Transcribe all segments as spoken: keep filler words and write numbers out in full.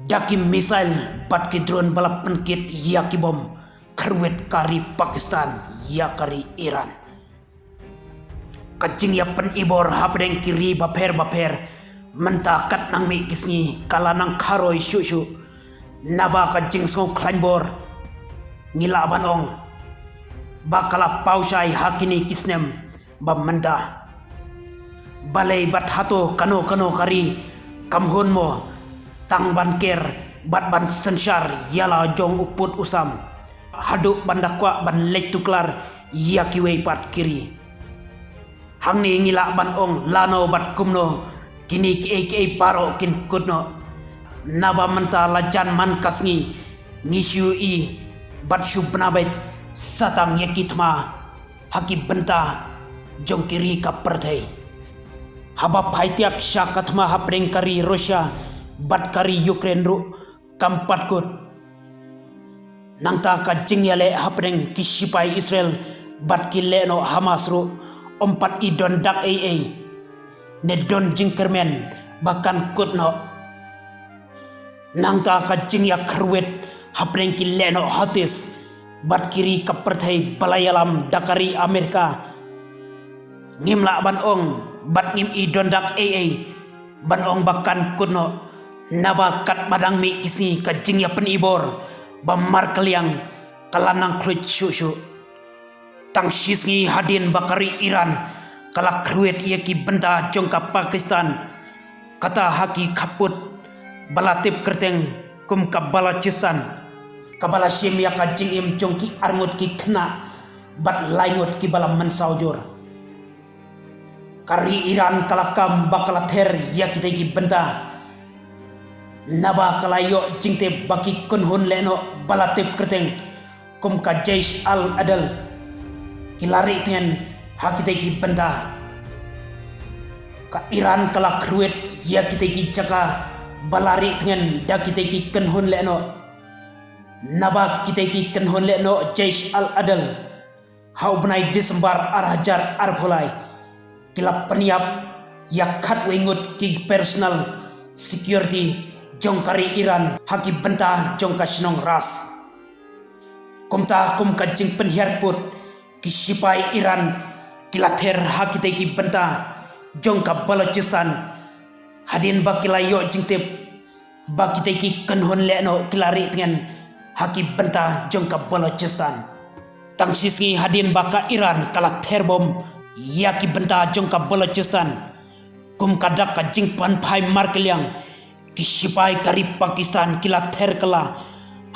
Da ki missile bad ki drone ba la pynkit ïa ki bom, kyrwit ka ri Pakistan ïa ka ri Iran. Ka jingïa pynibor hapdeng ki ri bapher bapher mynta kat nang mih ki sngi ka la nang kharoi shuh shuh. Naba ka jingsngewkhlaiñ bor, ngi lah ban ong ba ka la paw shai ha kine ki snem ba mynta. Balei bad hato kano kano ka ri kam hun mo tang ban ker bad ban synshar ïa la jong u pud u sam, haduh ban da kwah ban leit tuklar ïa kiwei pat ki ri? Hangne ngi lah ban ong lano bad kumno kine kiei kiei baroh kin kut noh. Naba mynta la jan man ka sngi ngi shu i bad shu bna beit satang ïa ki thma ha ki bynta jong ki ri ka pyrthei. Haba phai tiak sha ka thma hapdeng ka ri Russia bad ka ri Ukraine ruh kam pat kut. Nangta ka jingïaleh hapdeng ki sipai Israel bad ki lehnoh Hamas ruh ym pat i don dak ei ei ne don jingkyrmen ba kan kut noh. Nangta ka jingïakyrwit hapdeng ki lehnoh Houthis bad ki ri ka pyrthei ba la ïalam da ka ri Amerika, ngim lah ban ong bad ngim i don dak ei ei ban ong ba kan kut noh. Naba katba dang mih ki sngi ka jingïa pynibor ba markylliang ka la nang khluit shuh shuh. Tang shisngi hadien ba ka ri Iran ka la kyrwit ïa ki bynta jong ka Pakistan, kata ha ki khappud ba la tip kyrteng kum ka Balochistan, kaba la shim ïa ka jingim jong ki arngut ki khynnah bad laingut kiba la mynsaw jur. Ka ri Iran ka la kam ba ka la ther ïa kitei ki bynta, naba ka la ïoh jingtip ba ki kynhun lehnoh ba la tip kyrteng kum ka Jaish al-Adl ki la rieh tngen ha kitei ki bynta. Ka Iran ka la kyrwit ïa kitei ki jaka ba la rieh tngen da kitei ki kynhun lehnoh, naba kitei ki kynhun lehnoh Jaish al-Adl ha u bnai December ar hajar arphew lai ki la pynïap ïa khatwei ngut ki personal security jong ka ri Iran ha ki bynta jong ka shnong Ras. Kumta kum ka jingpynhiar pud, ki sipai Iran ki la ther ha kitei ki bynta jong ka Balochistan hadien ba ki la ïoh jingtip ba kitei ki kynhun lehnoh ki la rieh tngen ha ki bynta jong ka Balochistan. Tang shisngi hadien ba ka Iran ka la ther bom ïa ki bynta jong ka Balochistan, kum ka dak ka jingpynphai markylliang, ki sipai ka ri Pakistan ki la ther kylla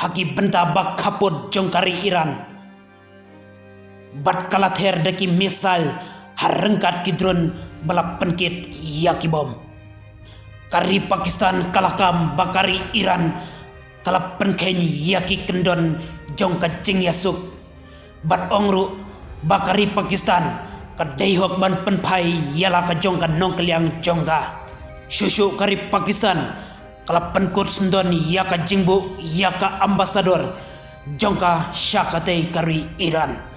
ha ki bynta ba khappud jong ka ri Iran. Bad ka la ther da ki missile ha ryngkat ki drone ba la pynkit ïa ki bom. Ka ri Pakistan ka la kam ba ka ri Iran ka la pynkheiñ ïa ki kyndon jong ka jingïasuk. Bad ong ruh ba ka ri Pakistan ka dei hok ban pynphai ïa la ka jong ka nongkylliang jong ka. Shuh shuh ka ri Pakistan ka la pynkut syndon ïa ka jingbuh ïa ka ambassador jong ka sha katei ka ri Iran.